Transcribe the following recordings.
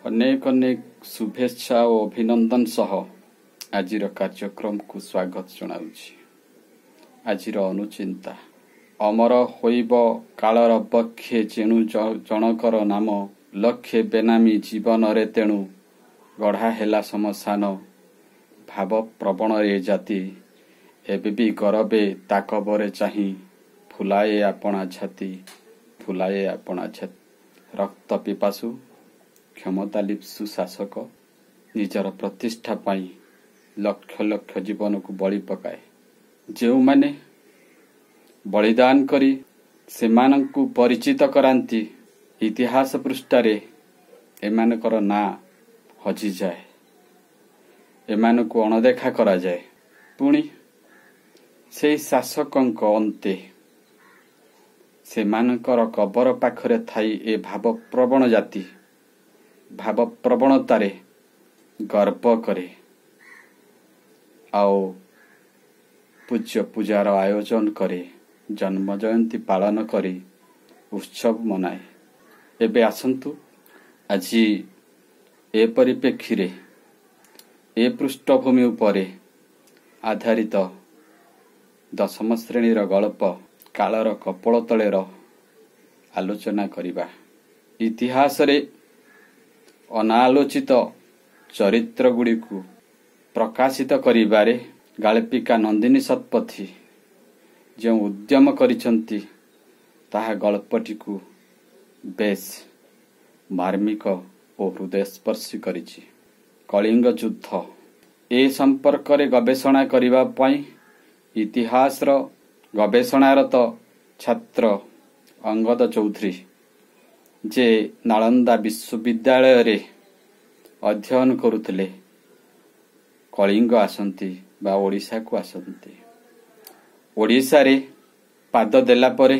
ଅନେକ ଅନେକ ଶୁଭେଚ୍ଛା ଓ ଅଭିନନ୍ଦନ ସହ ଆଜିର କାର୍ଯ୍ୟକ୍ରମକୁ ସ୍ୱାଗତ ଜଣାଉଛି। ଆଜିର ଅନୁଚିନ୍ତା: ଅମର ହୋଇବ କାଳର ବକ୍ଷେ ଯେଣୁ ଜଣକର ନାମ, ଲକ୍ଷେ ବେନାମୀ ଜୀବନରେ ତେଣୁ ଗଢ଼ା ହେଲା ଶ୍ମଶାନ। ଭାବପ୍ରବଣ ଏ ଜାତି ଏବେ ବି ଗରବେ ତା କବରେ ଚାହିଁ ଫୁଲାଏ ଆପଣା ଛାତି, ଫୁଲାଏ ଆପଣା ଛାତି। ରକ୍ତ ପିପାସୁ କ୍ଷମତାଲିପ୍ସୁ ଶାସକ ନିଜର ପ୍ରତିଷ୍ଠା ପାଇଁ ଲକ୍ଷ ଲକ୍ଷ ଜୀବନକୁ ବଳି ପକାଏ। ଯେଉଁମାନେ ବଳିଦାନ କରି ସେମାନଙ୍କୁ ପରିଚିତ କରାନ୍ତି, ଇତିହାସ ପୃଷ୍ଠାରେ ଏମାନଙ୍କର ନାଁ ହଜିଯାଏ, ଏମାନଙ୍କୁ ଅଣଦେଖା କରାଯାଏ। ପୁଣି ସେଇ ଶାସକଙ୍କ ଅନ୍ତେ ସେମାନଙ୍କର କବର ପାଖରେ ଥାଇ ଏ ଭାବପ୍ରବଣ ଜାତି ଭାବପ୍ରବଣତାରେ ଗର୍ବ କରେ ଆଉ ପୂଜ୍ୟ ପୂଜାର ଆୟୋଜନ କରେ, ଜନ୍ମ ଜୟନ୍ତୀ ପାଳନ କରି ଉତ୍ସବ ମନାଏ। ଏବେ ଆସନ୍ତୁ, ଆଜି ଏ ପରିପ୍ରେକ୍ଷୀରେ, ଏ ପୃଷ୍ଠଭୂମି ଉପରେ ଆଧାରିତ ଦଶମ ଶ୍ରେଣୀର ଗଳ୍ପ କାଳର କପୋଳ ତଳେର ଆଲୋଚନା କରିବା। ଇତିହାସରେ ଅନାଲୋଚିତ ଚରିତ୍ରଗୁଡ଼ିକୁ ପ୍ରକାଶିତ କରିବାରେ ଗାଳ୍ପିକା ନନ୍ଦିନୀ ଶତପଥୀ ଯେଉଁ ଉଦ୍ୟମ କରିଛନ୍ତି, ତାହା ଗଳ୍ପଟିକୁ ବେଶ୍ ମାର୍ମିକ ଓ ହୃଦୟସ୍ପର୍ଶୀ କରିଛି। କଳିଙ୍ଗ ଯୁଦ୍ଧ ଏ ସମ୍ପର୍କରେ ଗବେଷଣା କରିବା ପାଇଁ ଇତିହାସର ଗବେଷଣାରତ ଛାତ୍ର ଅଙ୍ଗଦ ଚୌଧୁରୀ, ଯେ ନାଳନ୍ଦା ବିଶ୍ୱବିଦ୍ୟାଳୟରେ ଅଧ୍ୟୟନ କରୁଥିଲେ, କଳିଙ୍ଗ ଆସନ୍ତି ବା ଓଡ଼ିଶାକୁ ଆସନ୍ତି। ଓଡ଼ିଶାରେ ପାଦ ଦେଲା ପରେ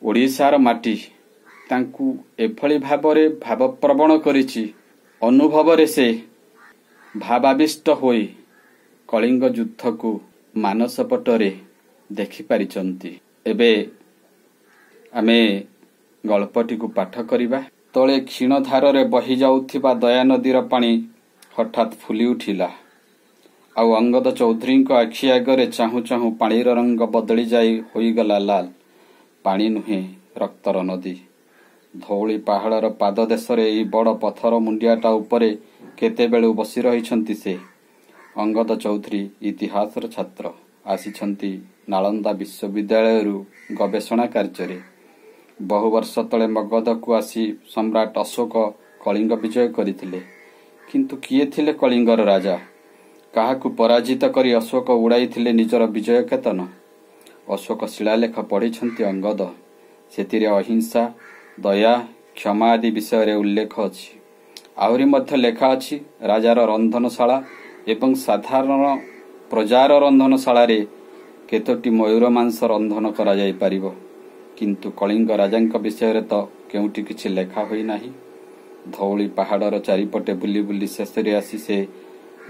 ଓଡ଼ିଶାର ମାଟି ତାଙ୍କୁ ଏଭଳି ଭାବରେ ଭାବପ୍ରବଣ କରିଛି, ଅନୁଭବରେ ସେ ଭାବାବିଷ୍ଟ ହୋଇ କଳିଙ୍ଗ ଯୁଦ୍ଧକୁ ମାନସପଟରେ ଦେଖିପାରିଛନ୍ତି। ଏବେ ଆମେ ଗଳ୍ପଟିକୁ ପାଠ କରିବା। ତଳେ କ୍ଷୀଣ ଧାରରେ ବହି ଯାଉଥିବା ଦୟାନଦୀର ପାଣି ହଠାତ୍ ଫୁଲି ଉଠିଲା ଆଉ ଅଙ୍ଗଦ ଚୌଧୁରୀଙ୍କ ଆଖି ଆଗରେ ଚାହୁଁ ଚାହୁଁ ପାଣିର ରଙ୍ଗ ବଦଳି ଯାଇ ହୋଇଗଲା ଲାଲ। ପାଣି ନୁହେଁ, ରକ୍ତର ନଦୀ। ଧଉଳି ପାହାଡ଼ର ପାଦ ଦେଶରେ ଏଇ ବଡ଼ ପଥର ମୁଣ୍ଡିଆଟା ଉପରେ କେତେବେଳୁ ବସି ରହିଛନ୍ତି ସେ। ଅଙ୍ଗଦ ଚୌଧୁରୀ ଇତିହାସର ଛାତ୍ର। ଆସିଛନ୍ତି ନାଳନ୍ଦା ବିଶ୍ୱବିଦ୍ୟାଳୟରୁ ଗବେଷଣା କାର୍ଯ୍ୟରେ। ବହୁ ବର୍ଷ ତଳେ ମଗଧକୁ ଆସି ସମ୍ରାଟ ଅଶୋକ କଳିଙ୍ଗ ବିଜୟ କରିଥିଲେ। କିନ୍ତୁ କିଏ ଥିଲେ କଳିଙ୍ଗର ରାଜା? କାହାକୁ ପରାଜିତ କରି ଅଶୋକ ଉଡ଼ାଇଥିଲେ ନିଜର ବିଜୟ କେତନ? ଅଶୋକ ଶିଳାଲେଖ ପଢ଼ିଛନ୍ତି ଅଙ୍ଗଦ। ସେଥିରେ ଅହିଂସା, ଦୟା, କ୍ଷମା ଆଦି ବିଷୟରେ ଉଲ୍ଲେଖ ଅଛି। ଆହୁରି ମଧ୍ୟ ଲେଖା ଅଛି, ରାଜାର ରନ୍ଧନଶାଳା ଏବଂ ସାଧାରଣ ପ୍ରଜାର ରନ୍ଧନଶାଳାରେ କେତୋଟି ମୟୂର ମାଂସ ରନ୍ଧନ କରାଯାଇପାରିବ। କିନ୍ତୁ କଳିଙ୍ଗ ରାଜାଙ୍କ ବିଷୟରେ ତ କେଉଁଠି କିଛି ଲେଖା ହୋଇନାହିଁ। ଧଉଳି ପାହାଡ଼ର ଚାରିପଟେ ବୁଲି ବୁଲି ଶେଷରେ ଆସି ସେ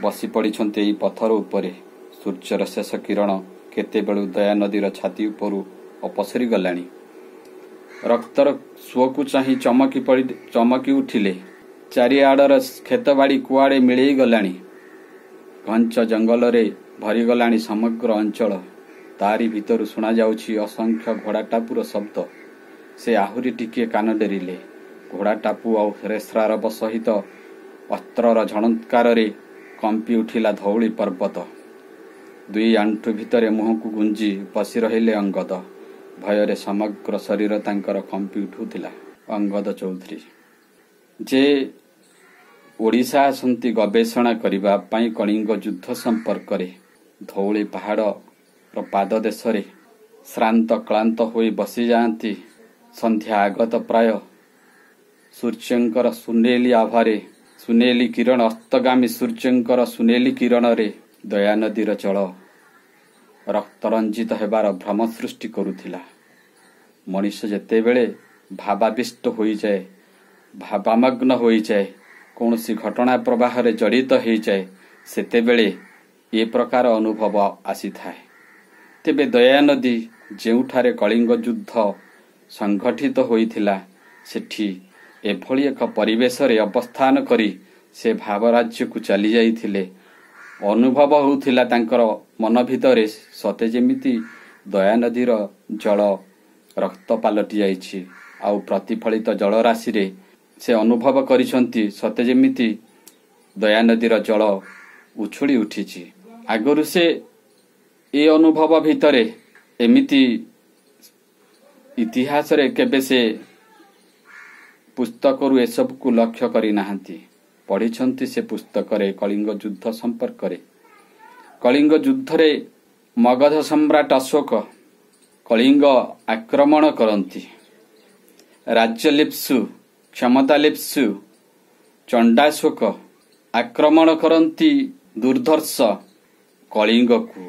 ବସି ପଡ଼ିଛନ୍ତି ଏଇ ପଥର ଉପରେ। ସୂର୍ଯ୍ୟର ଶେଷ କିରଣ କେତେବେଳୁ ଦୟାନଦୀର ଛାତି ଉପରୁ ଅପସରି ଗଲାଣି। ରକ୍ତର ସୁଅକୁ ଚାହିଁ ଚମକି ଉଠିଲେ। ଚାରିଆଡ଼ର କ୍ଷେତବାଡ଼ି କୁଆଡ଼େ ମିଳେଇ ଗଲାଣି। ଘଞ୍ଚ ଜଙ୍ଗଲରେ ଭରିଗଲାଣି ସମଗ୍ର ଅଞ୍ଚଳ। ତାରି ଭିତରୁ ଶୁଣାଯାଉଛି ଅସଂଖ୍ୟ ଘୋଡ଼ା ଟାପୁର ଶବ୍ଦ। ସେ ଆହୁରି ଟିକିଏ କାନ ଡେରିଲେ। ଘୋଡ଼ା ଟାପୁ ଆଉ ରେଶ୍ରାରବ ସହିତ ଅସ୍ତ୍ରର ଝଣତ୍କାରରେ କମ୍ପି ଉଠିଲା ଧଉଳି ପର୍ବତ। ଦୁଇ ଆଣ୍ଠୁ ଭିତରେ ମୁହଁକୁ ଗୁଞ୍ଜି ବସି ରହିଲେ ଅଙ୍ଗଦ। ଭୟରେ ସମଗ୍ର ଶରୀର ତାଙ୍କର କମ୍ପି ଉଠୁଥିଲା। ଅଙ୍ଗଦ ଚୌଧୁରୀ ଯେ ଓଡ଼ିଶା ଆସନ୍ତି ଗବେଷଣା କରିବା ପାଇଁ କଳିଙ୍ଗ ଯୁଦ୍ଧ ସମ୍ପର୍କରେ, ଧଉଳି ପାହାଡ଼ର ପାଦ ଦେଶରେ ଶ୍ରାନ୍ତ କ୍ଳାନ୍ତ ହୋଇ ବସିଯାଆନ୍ତି। ସନ୍ଧ୍ୟା ଆଗତ ପ୍ରାୟ। ସୂର୍ଯ୍ୟଙ୍କର ସୁନେଲି ଆଭାରେ, ସୁନେଲି କିରଣ, ଅସ୍ତଗାମୀ ସୂର୍ଯ୍ୟଙ୍କର ସୁନେଲି କିରଣରେ ଦୟାନଦୀର ଜଳ ରକ୍ତରଞ୍ଜିତ ହେବାର ଭ୍ରମ ସୃଷ୍ଟି କରୁଥିଲା। ମଣିଷ ଯେତେବେଳେ ଭାବାବିଷ୍ଟ ହୋଇଯାଏ, ଭାବାମଗ୍ନ ହୋଇଯାଏ, କୌଣସି ଘଟଣା ପ୍ରବାହରେ ଜଡ଼ିତ ହୋଇଯାଏ, ସେତେବେଳେ ଏ ପ୍ରକାର ଅନୁଭବ ଆସିଥାଏ। ତେବେ ଦୟାନଦୀ ଯେଉଁଠାରେ କଳିଙ୍ଗ ଯୁଦ୍ଧ ସଂଘଠିତ ହୋଇଥିଲା, ସେଠି ଏଭଳି ଏକ ପରିବେଶରେ ଅବସ୍ଥାନ କରି ସେ ଭାବରାଜ୍ୟକୁ ଚାଲି ଯାଇଥିଲେ। ଅନୁଭବ ହେଉଥିଲା ତାଙ୍କର ମନ ଭିତରେ ସତେ ଯେମିତି ଦୟାନଦୀର ଜଳ ରକ୍ତ ପାଲଟି ଯାଇଛି, ଆଉ ପ୍ରତିଫଳିତ ଜଳରାଶିରେ ସେ ଅନୁଭବ କରିଛନ୍ତି ସତେ ଯେମିତି ଦୟାନଦୀର ଜଳ ଉଛୁଳି ଉଠିଛି। ଆଗରୁ ସେ ଏ ଅନୁଭବ ଭିତରେ ଏମିତି ଇତିହାସରେ କେବେ ସେ ପୁସ୍ତକରୁ ଏସବୁକୁ ଲକ୍ଷ୍ୟ କରିନାହାନ୍ତି। ପଢ଼ିଛନ୍ତି ସେ ପୁସ୍ତକରେ କଳିଙ୍ଗ ଯୁଦ୍ଧ ସମ୍ପର୍କରେ। କଳିଙ୍ଗ ଯୁଦ୍ଧରେ ମଗଧ ସମ୍ରାଟ ଅଶୋକ କଳିଙ୍ଗ ଆକ୍ରମଣ କରନ୍ତି। ରାଜ୍ୟଲିପ୍ସୁ, କ୍ଷମତାଲିପ୍ସୁ ଚଣ୍ଡାଶୋକ ଆକ୍ରମଣ କରନ୍ତି ଦୁର୍ଧର୍ଷ କଳିଙ୍ଗକୁ,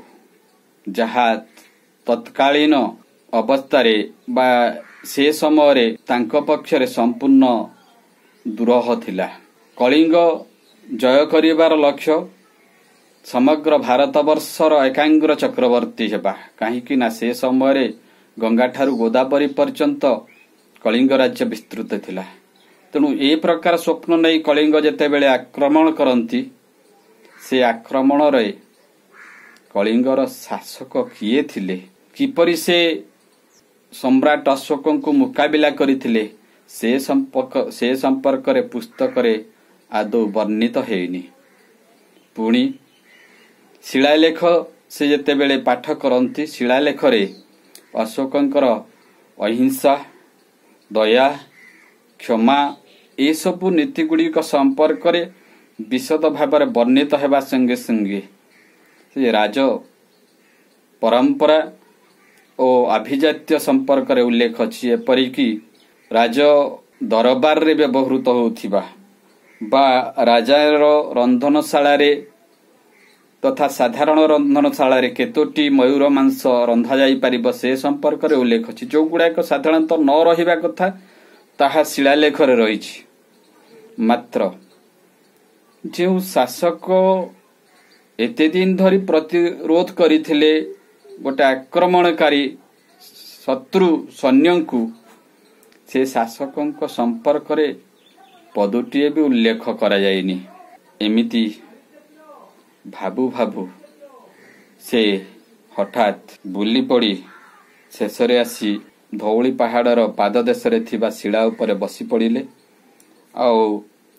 ଯାହା ତତ୍କାଳୀନ ଅବସ୍ଥାରେ ବା ସେ ସମୟରେ ତାଙ୍କ ପକ୍ଷରେ ସମ୍ପୂର୍ଣ୍ଣ ଦୁରହ ଥିଲା। କଳିଙ୍ଗ ଜୟ କରିବାର ଲକ୍ଷ୍ୟ ସମଗ୍ର ଭାରତବର୍ଷର ଏକାଙ୍ଗ୍ର ଚକ୍ରବର୍ତ୍ତୀ ହେବା, କାହିଁକି ନା ସେ ସମୟରେ ଗଙ୍ଗାଠାରୁ ଗୋଦାବରୀ ପର୍ଯ୍ୟନ୍ତ କଳିଙ୍ଗ ରାଜ୍ୟ ବିସ୍ତୃତ ଥିଲା। ତେଣୁ ଏ ପ୍ରକାର ସ୍ୱପ୍ନ ନେଇ କଳିଙ୍ଗ ଯେତେବେଳେ ଆକ୍ରମଣ କରନ୍ତି, ସେ ଆକ୍ରମଣରେ କଳିଙ୍ଗର ଶାସକ କିଏ ଥିଲେ, କିପରି ସେ ସମ୍ରାଟ ଅଶୋକଙ୍କୁ ମୁକାବିଲା କରିଥିଲେ, ସେ ସମ୍ପର୍କରେ ପୁସ୍ତକରେ ଆଦୌ ବର୍ଣ୍ଣିତ ହେଇନି। ପୁଣି ଶିଳାଲେଖ ସେ ଯେତେବେଳେ ପାଠ କରନ୍ତି, ଶିଳାଲେଖରେ ଅଶୋକଙ୍କର ଅହିଂସା, ଦୟା, କ୍ଷମା ଏସବୁ ନୀତିଗୁଡ଼ିକ ସମ୍ପର୍କରେ ବିଶଦ ଭାବରେ ବର୍ଣ୍ଣିତ ହେବା ସଙ୍ଗେ ସଙ୍ଗେ ସେ ରାଜ ପରମ୍ପରା ଓ ଆଭିଜାତ୍ୟ ସମ୍ପର୍କରେ ଉଲ୍ଲେଖ ଅଛି। ଏପରିକି ରାଜ ଦରବାରରେ ବ୍ୟବହୃତ ହେଉଥିବା ବା ରାଜାର ରନ୍ଧନଶାଳାରେ ତଥା ସାଧାରଣ ରନ୍ଧନଶାଳାରେ କେତୋଟି ମୟୂର ମାଂସ ରନ୍ଧାଯାଇପାରିବ ସେ ସମ୍ପର୍କରେ ଉଲ୍ଲେଖ ଅଛି। ଯେଉଁଗୁଡ଼ାକ ସାଧାରଣତଃ ନ ରହିବା କଥା ତାହା ଶିଳାଲେଖରେ ରହିଛି। ମାତ୍ର ଯେଉଁ ଶାସକ ଏତେ ଦିନ ଧରି ପ୍ରତିରୋଧ କରିଥିଲେ ଗୋଟେ ଆକ୍ରମଣକାରୀ ଶତ୍ରୁ ସୈନ୍ୟଙ୍କୁ, ସେ ଶାସକଙ୍କ ସମ୍ପର୍କରେ ପଦଟିଏ ବି ଉଲ୍ଲେଖ କରାଯାଇନି। ଏମିତି ଭାବୁ ଭାବୁ ସେ ହଠାତ୍ ବୁଲି ପଡ଼ି ଶେଷରେ ଆସି ଧଉଳି ପାହାଡ଼ର ପାଦଦେଶରେ ଥିବା ଶିଳା ଉପରେ ବସି ପଡ଼ିଲେ। ଆଉ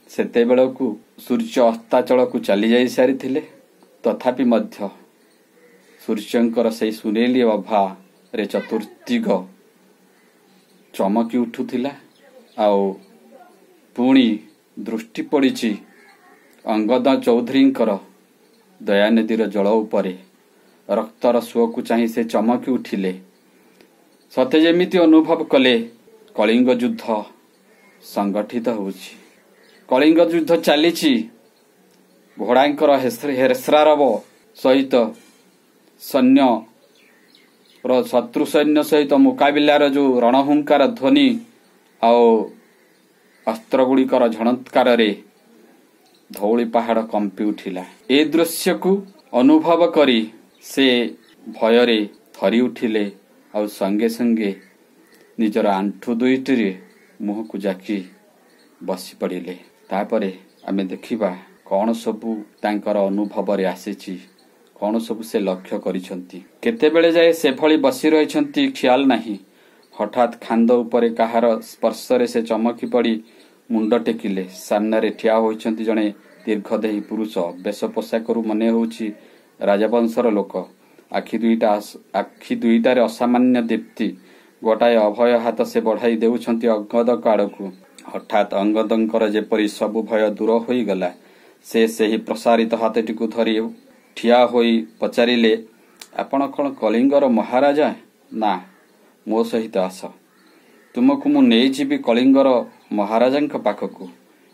ସେତେବେଳକୁ ସୂର୍ଯ୍ୟ ଅସ୍ତାଚଳକୁ ଚାଲିଯାଇ ସାରିଥିଲେ। ତଥାପି ମଧ୍ୟ ସୂର୍ଯ୍ୟଙ୍କର ସେଇ ସୁନେଲି ଅଭାରେ ଚତୁର୍ଦିଗ ଚମକି ଉଠୁଥିଲା। ଆଉ ପୁଣି ଦୃଷ୍ଟି ପଡ଼ିଛି ଅଙ୍ଗଦ ଚୌଧୁରୀଙ୍କର ଦୟାନଦୀର ଜଳ ଉପରେ। ରକ୍ତର ସୁଅକୁ ଚାହିଁ ସେ ଚମକି ଉଠିଲେ। ସତେ ଯେମିତି ଅନୁଭବ କଲେ କଳିଙ୍ଗ ଯୁଦ୍ଧ ସଂଗଠିତ ହେଉଛି, କଳିଙ୍ଗ ଯୁଦ୍ଧ ଚାଲିଛି। ଘୋଡ଼ାଙ୍କର ହେସ୍ରାରବ ସହିତ ସୈନ୍ୟର ଶତ୍ରୁ ସୈନ୍ୟ ସହିତ ମୁକାବିଲାର ଯେଉଁ ରଣହୁଙ୍କାର ଧ୍ୱନି ଆଉ ଅସ୍ତ୍ରଗୁଡ଼ିକର ଝଣତ୍କାରରେ ଧଉଳି ପାହାଡ଼ କମ୍ପି ଉଠିଲା। ଏ ଦୃଶ୍ୟକୁ ଅନୁଭବ କରି ସେ ଭୟରେ ଥରି ଉଠିଲେ ଆଉ ସଙ୍ଗେ ସଙ୍ଗେ ନିଜର ଆଣ୍ଠୁ ଦୁଇଟିରେ ମୁହଁକୁ ଜାକି ବସି ପଡ଼ିଲେ। ତାପରେ ଆମେ ଦେଖିବା କ'ଣ ସବୁ ତାଙ୍କର ଅନୁଭବରେ ଆସିଛି, କ'ଣ ସବୁ ସେ ଲକ୍ଷ୍ୟ କରିଛନ୍ତି। କେତେବେଳେ ଯାଏ ସେଭଳି ବସି ରହିଛନ୍ତି ଖିଆଲ ନାହିଁ। ହଠାତ୍ ଖାନ୍ଦ ଉପରେ କାହାର ସ୍ପର୍ଶରେ ସେ ଚମକି ପଡ଼ି ମୁଣ୍ଡ ଟେକିଲେ। ସାମ୍ନାରେ ଠିଆ ହୋଇଛନ୍ତି ଜଣେ ଦୀର୍ଘଦେହୀ ପୁରୁଷ। ବେଶ ପୋଷାକରୁ ମନେ ହେଉଛି ରାଜବଂଶର ଲୋକ। ଆଖି ଦୁଇଟାରେ ଅସାମାନ୍ୟ ଦୀପ୍ତି। ଗୋଟାଏ ଅଭୟ ହାତ ସେ ବଢ଼ାଇ ଦେଉଛନ୍ତି ଅଙ୍ଗଦଙ୍କ ଆଡ଼କୁ। ହଠାତ୍ ଅଙ୍ଗଦଙ୍କର ଯେପରି ସବୁ ଭୟ ଦୂର ହୋଇଗଲା। ସେ ସେହି ପ୍ରସାରିତ ହାତଟିକୁ ଧରି ଠିଆ ହୋଇ ପଚାରିଲେ, ଆପଣ କ'ଣ କଳିଙ୍ଗର ମହାରାଜା? ନା, ମୋ ସହିତ ଆସ, ତୁମକୁ ମୁଁ ନେଇଯିବି କଳିଙ୍ଗର ମହାରାଜାଙ୍କ ପାଖକୁ।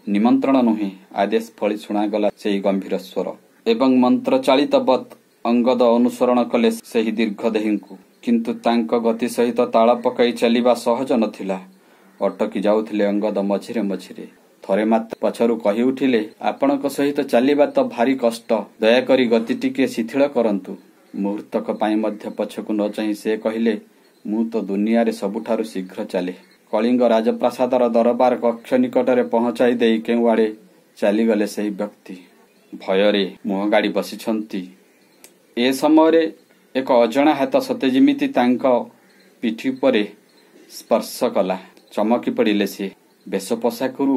ନିମନ୍ତ୍ରଣ ନୁହେଁ, ଆଦେଶ ଭଳି ଶୁଣାଗଲା ସେହି ଗମ୍ଭୀର ସ୍ୱର। ଏବଂ ମନ୍ତ୍ରଚାଳିତ ବତ୍ ଅଙ୍ଗଦ ଅନୁସରଣ କଲେ ସେହି ଦୀର୍ଘଦେହୀଙ୍କୁ। କିନ୍ତୁ ତାଙ୍କ ଗତି ସହିତ ତାଳ ପକାଇ ଚାଲିବା ସହଜ ନଥିଲା। ଅଟକି ଯାଉଥିଲେ ଅଙ୍ଗଦ ମଝିରେ ମଝିରେ। ଥରେ ମାତ୍ର ପଛରୁ କହି ଉଠିଲେ, ଆପଣଙ୍କ ସହିତ ଚାଲିବା ତ ଭାରି କଷ୍ଟ, ଦୟାକରି ଗତି ଟିକିଏ ଶିଥିଳ କରନ୍ତୁ। ମୁହୂର୍ତ୍ତକ ପାଇଁ ମଧ୍ୟ ପଛକୁ ନ ଚାହିଁ ସେ କହିଲେ, ମୁଁ ତ ଦୁନିଆରେ ସବୁଠାରୁ ଶୀଘ୍ର ଚାଲେ। କଳିଙ୍ଗ ରାଜପ୍ରାସାଦର ଦରବାର କକ୍ଷ ନିକଟରେ ପହଞ୍ଚାଇ ଦେଇ କେଉଁଆଡ଼େ ଚାଲିଗଲେ ସେହି ବ୍ୟକ୍ତି। ଭୟରେ ମୁହଁ ଗାଡ଼ି ବସିଛନ୍ତି। ଏ ସମୟରେ ଏକ ଅଜଣା ହାତ ସତେ ଯେମିତି ତାଙ୍କ ପିଠି ଉପରେ ସ୍ପର୍ଶ କଲା। ଚମକି ପଡ଼ିଲେ ସିଏ। ବେଶ ପୋଷାକରୁ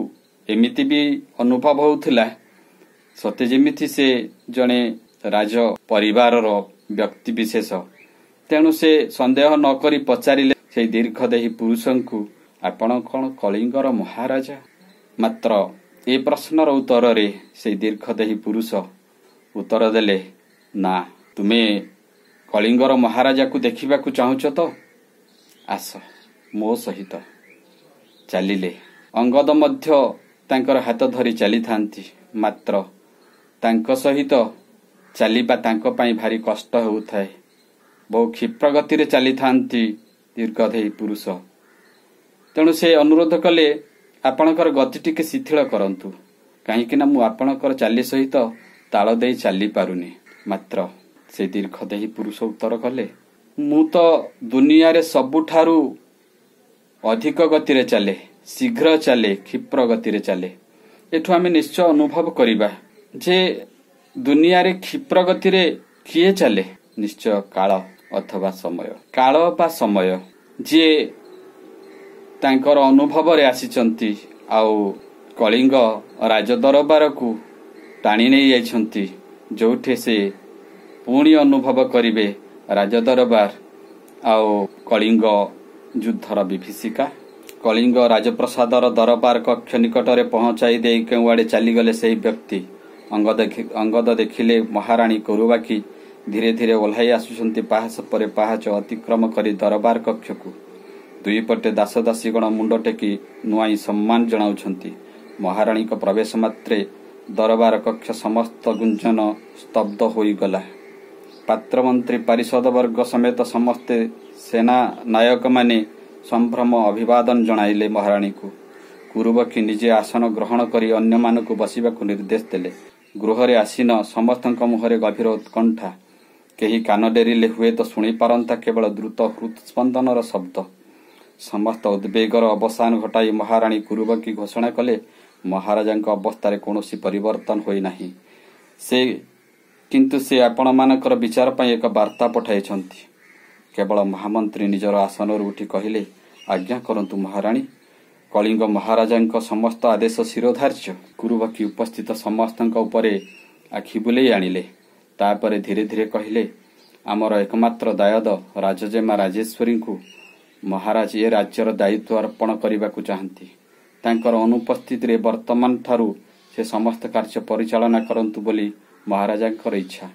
ଏମିତି ବି ଅନୁଭବ ହେଉଥିଲା ସତେ ଯେମିତି ସେ ଜଣେ ରାଜ ପରିବାରର ବ୍ୟକ୍ତି ବିଶେଷ। ତେଣୁ ସେ ସନ୍ଦେହ ନ କରି ପଚାରିଲେ ସେଇ ଦୀର୍ଘଦେହୀ ପୁରୁଷଙ୍କୁ, ଆପଣ କ'ଣ କଳିଙ୍ଗର ମହାରାଜା? ମାତ୍ର ଏ ପ୍ରଶ୍ନର ଉତ୍ତରରେ ସେଇ ଦୀର୍ଘଦେହୀ ପୁରୁଷ ଉତ୍ତର ଦେଲେ, ନା। ତୁମେ କଳିଙ୍ଗର ମହାରାଜାକୁ ଦେଖିବାକୁ ଚାହୁଁଛ ତ? ଆସ ମୋ ସହିତ। ଚାଲିଲେ। ଅଙ୍ଗଦ ମଧ୍ୟ ତାଙ୍କର ହାତ ଧରି ଚାଲିଥାନ୍ତି, ମାତ୍ର ତାଙ୍କ ସହିତ ଚାଲିବା ତାଙ୍କ ପାଇଁ ଭାରି କଷ୍ଟ ହେଉଥାଏ। ବହୁ କ୍ଷିପ୍ର ଗତିରେ ଚାଲିଥାନ୍ତି ଦୀର୍ଘଦେହୀ ପୁରୁଷ। ତେଣୁ ସେ ଅନୁରୋଧ କଲେ, ଆପଣଙ୍କର ଗତି ଟିକେ ଶିଥିଳ କରନ୍ତୁ, କାହିଁକିନା ମୁଁ ଆପଣଙ୍କର ଚାଲି ସହିତ ତାଳ ଦେଇ ଚାଲିପାରୁନି। ମାତ୍ର ସେ ଦୀର୍ଘଦେହୀ ପୁରୁଷ ଉତ୍ତର କଲେ, ମୁଁ ତ ଦୁନିଆରେ ସବୁଠାରୁ ଅଧିକ ଗତିରେ ଚାଲେ, ଶୀଘ୍ର ଚାଲେ, କ୍ଷିପ୍ର ଗତିରେ ଚାଲେ। ଏଠୁ ଆମେ ନିଶ୍ଚୟ ଅନୁଭବ କରିବା ଯେ ଦୁନିଆରେ କ୍ଷିପ୍ର ଗତିରେ କିଏ ଚାଲେ? ନିଶ୍ଚୟ କାଳ ଅଥବା ସମୟ। କାଳ ବା ସମୟ ଯିଏ ତାଙ୍କର ଅନୁଭବରେ ଆସିଛନ୍ତି ଆଉ କଳିଙ୍ଗ ରାଜଦରବାରକୁ ଟାଣି ନେଇ ଯାଇଛନ୍ତି, ଯୋଉଠି ସେ ପୁଣି ଅନୁଭବ କରିବେ ରାଜଦରବାର ଆଉ କଳିଙ୍ଗ ଯୁଦ୍ଧର ବିଭୀଷିକା। କଳିଙ୍ଗ ରାଜପ୍ରସାଦର ଦରବାର କକ୍ଷ ନିକଟରେ ପହଞ୍ଚାଇ ଦେଇ କେଉଁଆଡ଼େ ଚାଲିଗଲେ ସେହି ବ୍ୟକ୍ତି। ଅଙ୍ଗଦ ଦେଖିଲେ ମହାରାଣୀ କୁରୁବାକି ଧୀରେ ଧୀରେ ଓହ୍ଲାଇ ଆସୁଛନ୍ତି ପାହାଚ ପରେ ପାହାଚ ଅତିକ୍ରମ କରି ଦରବାର କକ୍ଷକୁ। ଦୁଇ ପଟେ ଦାସଦାସୀଗଣ ମୁଣ୍ଡ ଟେକି ନୁଆଇଁ ସମ୍ମାନ ଜଣାଉଛନ୍ତି। ମହାରାଣୀଙ୍କ ପ୍ରବେଶ ମାତ୍ରେ ଦରବାର କକ୍ଷ ସମସ୍ତ ଗୁଞ୍ଜନ ସ୍ତବ୍ଧ ହୋଇଗଲା। ପାତ୍ରମନ୍ତ୍ରୀ, ପାରିଷଦ ବର୍ଗ ସମେତ ସମସ୍ତେ ସେନା ନାୟକମାନେ ସମ୍ଭ୍ରମ ଅଭିବାଦନ ଜଣାଇଲେ ମହାରାଣୀକୁ। କୁରୁବକ୍ଷୀ ନିଜେ ଆସନ ଗ୍ରହଣ କରି ଅନ୍ୟମାନଙ୍କୁ ବସିବାକୁ ନିର୍ଦ୍ଦେଶ ଦେଲେ। ଗୃହରେ ଆସୀନ ସମସ୍ତଙ୍କ ମୁହଁରେ ଗଭୀର ଉତ୍କଣ୍ଠା। କେହି କାନ ଡେରିଲେ ହୁଏତ ଶୁଣିପାରନ୍ତା କେବଳ ଦ୍ରୁତ ହୃଦସ୍ପନ୍ଦନର ଶବ୍ଦ। ସମସ୍ତ ଉଦ୍ବେଗର ଅବସାନ ଘଟାଇ ମହାରାଣୀ କୁରୁବକୀ ଘୋଷଣା କଲେ, ମହାରାଜାଙ୍କ ଅବସ୍ଥାରେ କୌଣସି ପରିବର୍ତ୍ତନ ହୋଇନାହିଁ। ସେ କିନ୍ତୁ ସେ ଆପଣମାନଙ୍କର ବିଚାର ପାଇଁ ଏକ ବାର୍ତ୍ତା ପଠାଇଛନ୍ତି। କେବଳ ମହାମନ୍ତ୍ରୀ ନିଜର ଆସନରୁ ଉଠି କହିଲେ, ଆଜ୍ଞା କରନ୍ତୁ ମହାରାଣୀ, କଳିଙ୍ଗ ମହାରାଜାଙ୍କ ସମସ୍ତ ଆଦେଶ ଶିରୋଧାର୍ଯ୍ୟ। କୁରୁବକୀ ଉପସ୍ଥିତ ସମସ୍ତଙ୍କ ଉପରେ ଆଖି ବୁଲେଇ ଆଣିଲେ। ତାପରେ ଧୀରେ ଧୀରେ କହିଲେ, ଆମର ଏକମାତ୍ର ଦାୟଦ ରାଜଜେମା ରାଜେଶ୍ୱରୀଙ୍କୁ ମହାରାଜ ଏ ରାଜ୍ୟର ଦାୟିତ୍ୱ ଅର୍ପଣ କରିବାକୁ ଚାହାନ୍ତି। ତାଙ୍କର ଅନୁପସ୍ଥିତିରେ ବର୍ତ୍ତମାନ ଠାରୁ ସେ ସମସ୍ତ କାର୍ଯ୍ୟ ପରିଚାଳନା କରନ୍ତୁ ବୋଲି ମହାରାଜାଙ୍କର ଇଚ୍ଛା।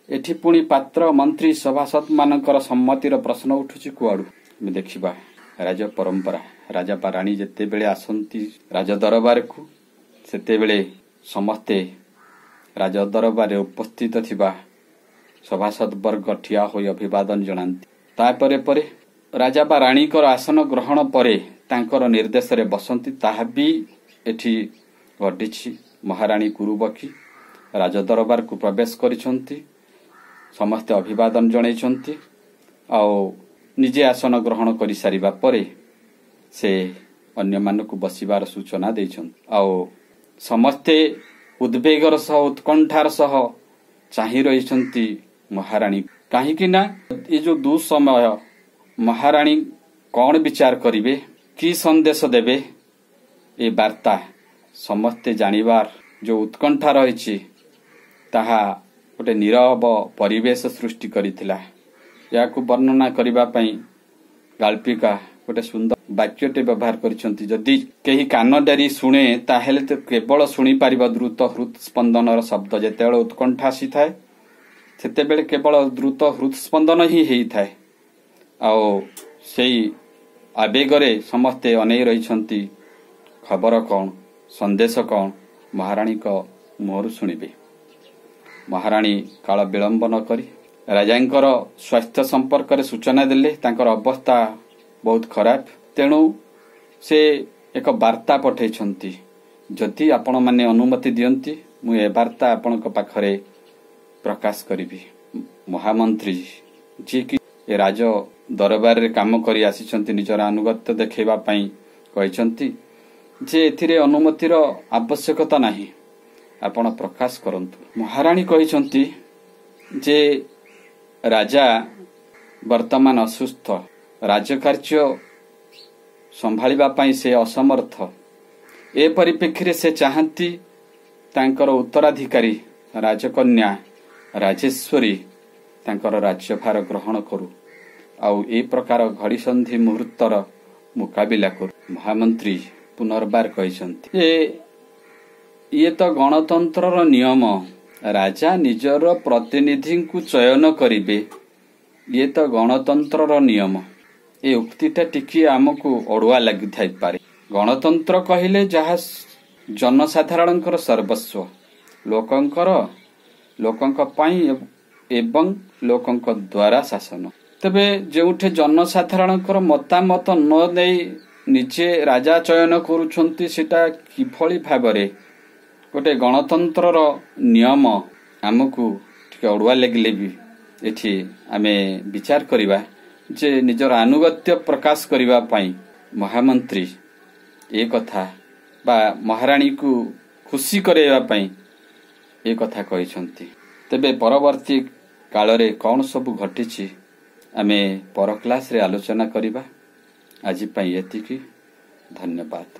ଏଠି ପୁଣି ପାତ୍ର, ମନ୍ତ୍ରୀ, ସଭାସଦମାନଙ୍କର ସମ୍ମତିର ପ୍ରଶ୍ନ ଉଠୁଛି କୁଆଡ଼ୁ? ଆମେ ଦେଖିବା ରାଜ ପରମ୍ପରା। ରାଜା ବା ରାଣୀ ଯେତେବେଳେ ଆସନ୍ତି ରାଜ ଦରବାରକୁ, ସେତେବେଳେ ସମସ୍ତେ ରାଜ ଦରବାରରେ ଉପସ୍ଥିତ ଥିବା ସଭାସଦ ବର୍ଗ ଠିଆ ହୋଇ ଅଭିବାଦନ ଜଣାନ୍ତି। ତାପରେ ପରେ ରାଜା ବା ରାଣୀଙ୍କର ଆସନ ଗ୍ରହଣ ପରେ ତାଙ୍କର ନିର୍ଦ୍ଦେଶରେ ବସନ୍ତି। ତାହା ବି ଏଠି ଘଟିଛି। ମହାରାଣୀ କୁରୁବକୀ ରାଜ ଦରବାରକୁ ପ୍ରବେଶ କରିଛନ୍ତି, ସମସ୍ତେ ଅଭିବାଦନ ଜଣାଇଛନ୍ତି ଆଉ ନିଜେ ଆସନ ଗ୍ରହଣ କରିସାରିବା ପରେ ସେ ଅନ୍ୟମାନଙ୍କୁ ବସିବାର ସୂଚନା ଦେଇଛନ୍ତି। ଆଉ ସମସ୍ତେ ଉଦ୍ବେଗର ସହ, ଉତ୍କଣ୍ଠାର ସହ ଚାହିଁ ରହିଛନ୍ତି ମହାରାଣୀ, କାହିଁକି ନା ଏ ଯୋଉ ଦୁଃସମୟ, ମହାରାଣୀ କଣ ବିଚାର କରିବେ, କି ସନ୍ଦେଶ ଦେବେ, ଏ ବାର୍ତ୍ତା ସମସ୍ତେ ଜାଣିବାର ଯୋଉ ଉତ୍କଣ୍ଠା ରହିଛି ତାହା ଗୋଟେ ନୀରବ ପରିବେଶ ସୃଷ୍ଟି କରିଥିଲା। ଏହାକୁ ବର୍ଣ୍ଣନା କରିବା ପାଇଁ ଗାଳ୍ପିକା ଗୋଟେ ସୁନ୍ଦର ବାକ୍ୟଟେ ବ୍ୟବହାର କରିଛନ୍ତି। ଯଦି କେହି କାନ ଡେରି ଶୁଣେ ତାହେଲେ ତ କେବଳ ଶୁଣିପାରିବ ଦ୍ରୁତ ହୃଦସ୍ପନ୍ଦନର ଶବ୍ଦ। ଯେତେବେଳେ ଉତ୍କଣ୍ଠା ଆସିଥାଏ ସେତେବେଳେ କେବଳ ଦ୍ରୁତ ହୃଦସ୍ପନ୍ଦନ ହିଁ ହେଇଥାଏ। ଆଉ ସେଇ ଆବେଗରେ ସମସ୍ତେ ଅନେଇ ରହିଛନ୍ତି, ଖବର କଣ, ସନ୍ଦେଶ କଣ ମହାରାଣୀଙ୍କ ମୁହଁରୁ ଶୁଣିବେ। ମହାରାଣୀ କାଳ ବିଳମ୍ବ ନ କରି ରାଜାଙ୍କର ସ୍ୱାସ୍ଥ୍ୟ ସମ୍ପର୍କରେ ସୂଚନା ଦେଲେ। ତାଙ୍କର ଅବସ୍ଥା ବହୁତ ଖରାପ, ତେଣୁ ସେ ଏକ ବାର୍ତ୍ତା ପଠାଇଛନ୍ତି। ଯଦି ଆପଣମାନେ ଅନୁମତି ଦିଅନ୍ତି ମୁଁ ଏ ବାର୍ତ୍ତା ଆପଣଙ୍କ ପାଖରେ ପ୍ରକାଶ କରିବି। ମହାମନ୍ତ୍ରୀ ଯିଏକି ଏ ରାଜ ଦରବାରରେ କାମ କରି ଆସିଛନ୍ତି, ନିଜର ଆନୁଗତ୍ୟ ଦେଖାଇବା ପାଇଁ କହିଛନ୍ତି ଯେ ଏଥିରେ ଅନୁମତିର ଆବଶ୍ୟକତା ନାହିଁ, ଆପଣ ପ୍ରକାଶ କରନ୍ତୁ। ମହାରାଣୀ କହିଛନ୍ତି ଯେ ରାଜା ବର୍ତ୍ତମାନ ଅସୁସ୍ଥ, ରାଜକାର୍ଯ୍ୟ ସମ୍ଭାଳିବା ପାଇଁ ସେ ଅସମର୍ଥ। ଏ ପରିପ୍ରେକ୍ଷୀରେ ସେ ଚାହାନ୍ତି ତାଙ୍କର ଉତ୍ତରାଧିକାରୀ ରାଜକନ୍ୟା ରାଜେଶ୍ୱରୀ ତାଙ୍କର ରାଜ୍ୟଭାର ଗ୍ରହଣ କରୁ ଆଉ ଏ ପ୍ରକାର ଘଡ଼ିସନ୍ଧି ମୁହୂର୍ତ୍ତର ମୁକାବିଲା କରୁ। ମହାମନ୍ତ୍ରୀ ପୁନର୍ବାର କହିଛନ୍ତି ଯେ ଇଏ ତ ଗଣତନ୍ତ୍ରର ନିୟମ, ରାଜା ନିଜର ପ୍ରତିନିଧିଙ୍କୁ ଚୟନ କରିବେ, ଇଏ ତ ଗଣତନ୍ତ୍ରର ନିୟମ। ଏ ଉକ୍ତିଟା ଟିକିଏ ଆମକୁ ଅଡୁଆ ଲାଗିଥାଇପାରେ। ଗଣତନ୍ତ୍ର କହିଲେ ଯାହା ଜନସାଧାରଣଙ୍କର ସର୍ବସ୍ୱ, ଲୋକଙ୍କର, ଲୋକଙ୍କ ପାଇଁ ଏବଂ ଲୋକଙ୍କ ଦ୍ୱାରା ଶାସନ। ତେବେ ଯେଉଁଠି ଜନସାଧାରଣଙ୍କର ମତାମତ ନ ନେଇ ନିଜେ ରାଜା ଚୟନ କରୁଛନ୍ତି, ସେଟା କିଭଳି ଭାବରେ ଗୋଟେ ଗଣତନ୍ତ୍ରର ନିୟମ? ଆମକୁ ଟିକେ ଅଡୁଆ ଲାଗିଲେ ବି ଏଠି ଆମେ ବିଚାର କରିବା ଯେ ନିଜର ଆନୁଗତ୍ୟ ପ୍ରକାଶ କରିବା ପାଇଁ ମହାମନ୍ତ୍ରୀ ଏ କଥା ବା ମହାରାଣୀକୁ ଖୁସି କରାଇବା ପାଇଁ ଏ କଥା କହିଛନ୍ତି। ତେବେ ପରବର୍ତ୍ତୀ କାଳରେ କ'ଣ ସବୁ ଘଟିଛି ଆମେ ପର କ୍ଲାସରେ ଆଲୋଚନା କରିବା। ଆଜି ପାଇଁ ଏତିକି, ଧନ୍ୟବାଦ।